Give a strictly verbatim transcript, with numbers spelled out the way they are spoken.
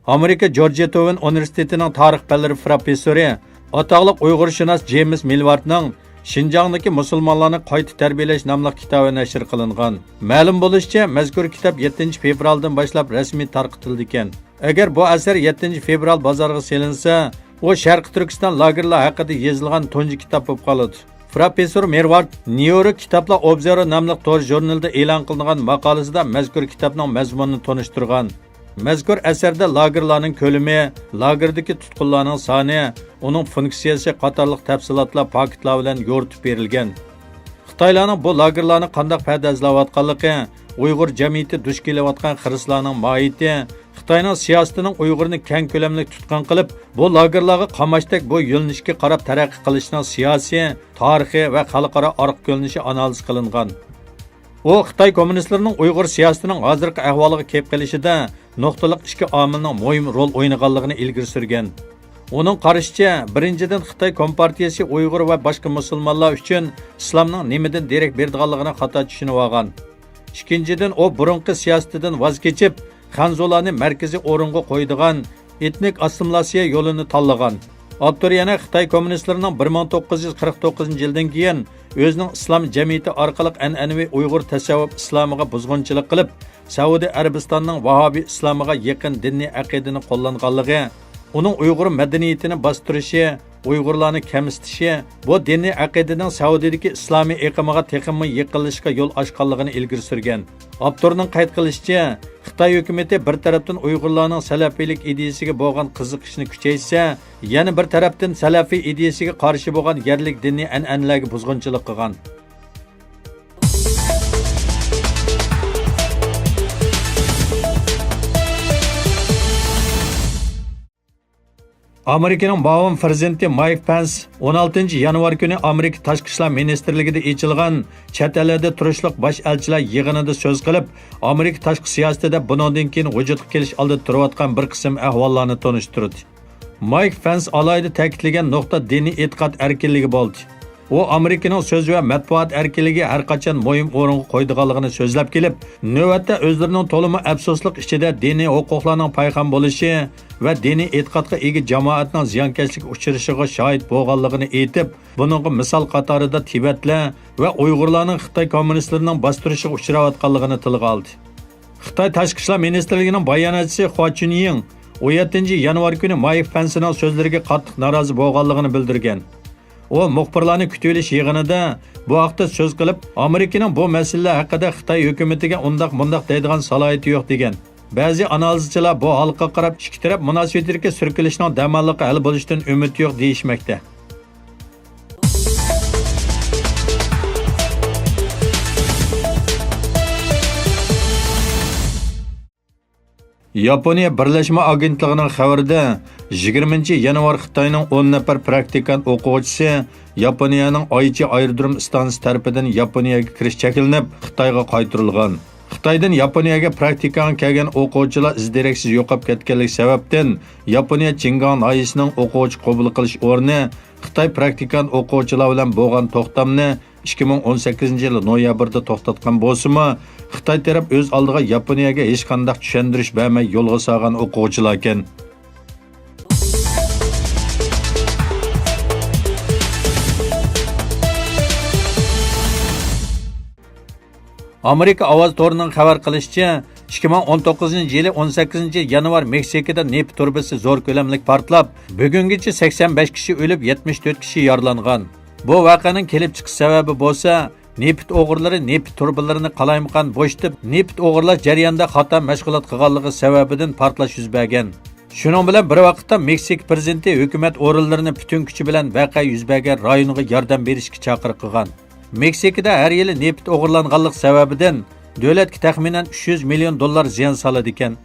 ئامېرىكا جورجىيە تۇۋېن ئۇنىۋېرسىتېتىنىڭ تارىخ پەنلىرى پروفېسسورى، ئاتاقلىق ئۇيغۇرشۇناس جېيمىس مىلۋاردنىڭ شىنجاڭدىكى مۇسۇلمانلارنى قايتا تەربىيەلەش ناملىق كىتابى نەشر قىلىنغان. مەلۇم بولۇشىچە، مەزكۇر كىتاب يەتتىنچى فېۋرالدىن باشلاپ رەسمىي تارقىتىلىدىكەن. ئەگەر بۇ ئەسەر يەتتىنچى فېۋرال بازارغا سېلىنسا، ئۇ شەرقىي تۈركىستان لاگېرلار ھەققىدە يېزىلغان تۇنجى كىتاب بولۇپ قالىدۇ. پروفېسسور مېرۋارد نيۇ يورك كىتابلار ئوبزورى ناملىق تور ژۇرنىلىدا ئېلان قىلىنغان ماقالىسىدا مەزكۇر كىتابنىڭ مەزمۇنىنى تونۇشتۇرغان. مەزكۇر ئەسەردە لاگېرلارنىڭ كۆلىمى، لاگېردىكى تۇتقۇنلارنىڭ سانى، ئۇنىڭ فۇنكسىيەسى قاتارلىق تەپسىلاتلار پاكىتلار بىلەن يورۇتۇپ بېرىلگەن. خىتايلارنىڭ بۇ لاگېرلارنى قانداق پەردازلاۋاتقانلىقى، ئۇيغۇر جەمئىيىتى دۇچ كېلىۋاتقان خىرىسلارنىڭ ماھىيىتى، خىتاينىڭ سىياسىتىنىڭ ئۇيغۇرنى كەڭ كۆلەملىك تۇتقۇن قىلىپ، بۇ لاگېرلارغا قاماشتەك بۇ يۆنىلىشكە قاراپ تەرەققىي قىلىشىنىڭ سىياسىي، تارىخىي ۋە خەلقئارا ئارقا كۆرۈنۈشى ئانالىز قىلىنغان. ئۇ خىتاي كوممۇنىستلىرىنىڭ ئۇيغۇر سىياسىتىنىڭ ھازىرقى ئەھۋالىغا كېلىپ قېلىشىدا نۇقتىلىق ئىككى ئامىلنىڭ مۇھىم رول ئوينىغانلىقىنى ئىلگىرى سۈرگەن. ئۇنىڭ قارىشىچە، بىرىنچىدىن، خىتاي كومپارتىيەسى ئۇيغۇر ۋە باشقا مۇسۇلمانلار ئۈچۈن ئىسلامنىڭ نېمىدىن دېرەك بېرىدىغانلىقىنى خاتا چۈشىنىۋالغان. ئىككىنچىدىن، ئۇ بۇرۇنقى سىياسىتىدىن ۋاز كېچىپ، خەنزۇلارنى مەركىزىي ئورۇنغا قويىدىغان ئېتنىك ئاسسىمىلياتسىيە يولىنى تاللىغان. ئاپتور يەنە خىتاي كوممۇنىستلىرىنىڭ بىر مىڭ توققۇز يۈز قىرىق توققۇزىنچى يىلدىن كېيىن ئۆزىنىڭ ئىسلام جەمئىيىتى ئارقىلىق ئەنئەنىۋى ئۇيغۇر تەسەۋۋۇپ ئىسلامىغا بۇزغۇنچىلىق قىلىپ، سەئۇدى ئەرەبىستاننىڭ ۋاھابىي ئىسلامىغا يېقىن دىنىي ئەقىدىنى قوللانغانلىقى، ئۇنىڭ ئۇيغۇر مەدەنىيىتىنى باستۇرۇشى، ئۇيغۇرلارنى كەمسىتىشى بۇ دىنىي ئەقىدىنىڭ سەئۇدىدىكى ئىسلامىي ئېقىمىغا تېخىمۇ يېقىنلىشىشقا يول ئاچقانلىقىنى ئىلگىرى سۈرگەن. ئاپتورنىڭ قەيت قىلىشىچە، خىتاي ھۆكۈمىتى بىر تەرەپتىن ئۇيغۇرلارنىڭ سەلەپىيلىك ئىدىيىسىگە بولغان قىزىقىشنى كۈچەيتسە، يەنە بىر تەرەپتىن سەلەفىي ئىدىيىسىگە قارشى بولغان يەرلىك دىنىي ئەنئەنىلەرگە بۇزغۇنچىلىق قىلغان. ئامېرىكىنىڭ مۇئاۋىن پىرېزىدېنتى مايك پېنس ئون ئالتىنچى يانۋار كۈنى ئامېرىكا تاشقى ئىشلار مىنىستىرلىكىدە ئېچىلغان چەت ئەللەردە تۇرۇشلۇق باش ئەلچىلەر يىغىنىدا سۆز قىلىپ، ئامېرىكا تاشقى سىياسىتىدە بۇنىڭدىن كېيىن ۋۇجۇدقا كېلىش ئالدىدا تۇرۇۋاتقان بىر قىسىم ئەھۋاللارنى تونۇشتۇردى. مايك پېنس ئالاھىدە تەكىتلىگەن نۇقتا دىنىي ئېتىقاد ئەركىنلىكى بولدى. ئۇ ئامېرىكىنىڭ سۆز ۋە مەتبۇئات ئەركىنلىكى ھەر قاچان مۇھىم ئورۇنغا قويىدىغانلىقىنى سۆزلەپ كېلىپ، نۆۋەتتە ئۆزلىرىنىڭ تولىمۇ ئەپسۇسلۇق ئىچىدە دىنىي ھوقۇقلارنىڭ پايخان بولۇشى ۋە دىنىي ئېتىقادقا ئىگە جامائەتنىڭ زىيانكەشلىككە ئۇچرىشىغا شاھىت بولغانلىقىنى ئېيتىپ، بۇنىڭغا مىسال قاتارىدا تىبەتلەر ۋە ئۇيغۇرلارنىڭ خىتاي كوممۇنىستلىرىنىڭ باستۇرۇشىغا ئۇچراۋاتقانلىقىنى تىلغا ئالدى. خىتاي تاشقى ئىشلار مىنىستىرلىكىنىڭ باياناتچىسى خۇا چۈنيىڭ ئون يەتتىنچى يانۋار كۈنى مايك پېنسنىڭ سۆزلىرىگە قاتتىق نارازى بولغانلىقىنى بىلدۈرگەن. ئۇ مۇخبىرلارنى كۈتۈۋېلىش يىغىنىدا بۇ ھەقتە سۆز قىلىپ، ئامېرىكىنىڭ بۇ مەسىلىلەر ھەققىدە خىتاي ھۆكۈمىتىگە ئۇنداق مۇنداق دەيدىغان سالاھىيىتى يوق دېگەن. بەزى ئانالىزچىلار بۇ ھالقىغا قاراپ ئىككى تەرەپ مۇناسىۋىتىدىكى سۈركىلىشنىڭ دەماللىققا ھەل بولۇشىدىن ئۈمىد يوق دېيىشمەكتە. ياپونىيە بىرلەشمە ئاگېنتلىقىنىڭ خەۋىرىدە، يىگىرمىنچى يانۋار خىتاينىڭ ئون نەپەر پراكتىكانت ئوقۇغۇچىسى ياپونىيەنىڭ ئايچى ئايرودروم ئىستانسىسى تەرىپىدىن ياپونىيەگە كىرىش چەكلىنىپ، خىتايغا قايتۇرۇلغان. خىتايدىن ياپونىيەگە پراكتىكاغا كەلگەن ئوقۇغۇچىلار ئىز دېرەكسىز يوقاپ كەتكەنلىكى سەۋەبتىن، ياپونىيە چىڭگاڭ ناھىيەسىنىڭ ئوقۇغۇچى قوبۇل قىلىش ئورنى خىتاي پراكتىكانت ئوقۇغۇچىلار بىلەن بولغان توختامنى ئىككى مىڭ ئون سەككىزىنچى يىل نويابىردا توختاتقان بولسىمۇ، خىتاي تەرەپ ئۆز ئالدىغا ياپونىيەگە ھېچقانداق چۈشەندۈرۈش بەرمەي يولغا سالغان ئوقۇغۇچىلاركەن. ئامېرىكا ئاۋاز تورىنىڭ خەۋەر قىلىشىچە، ئىككى مىڭ ئون توققۇزىنچى يىلى ئون سەككىزىنچى يانۋار مېكسىكىدا نېفىت تۇرۇبىسى زور كۆلەملىك پارتلاپ، بۈگۈنگىچە سەكسەن بەش كىشى ئۆلۈپ، يەتمىش تۆت كىشى يارىلانغان. بۇ ۋەقەنىڭ كېلىپ چىقىش سەۋەبى بولسا، نېفىت ئوغرىلىرى نېفىت تۇرۇبىلىرىنى قالايمىقان بوشىتىپ، نېفىت ئوغرىلاش جەريانىدا خاتا مەشغۇلات قىلغانلىقى سەۋەبىدىن پارتلاش يۈز بەرگەن. شۇنىڭ بىلەن بىر ۋاقىتتا، مېكسىكا پىرېزىدېنتى ھۆكۈمەت ئورۇنلىرىنى پۈتۈن كۈچى بىلەن ۋەقە يۈز بەرگەن رايونغا ياردەم بېرىشكە چاقىرىق قىلغان. مېكسىكىدا ھەر يىلى نېفىت ئوغرىلانغانلىقى سەۋەبىدىن، دۆلەتكە تەخمىنەن ئۈچ يۈز مىليون دوللار زىيان سالىدىكەن.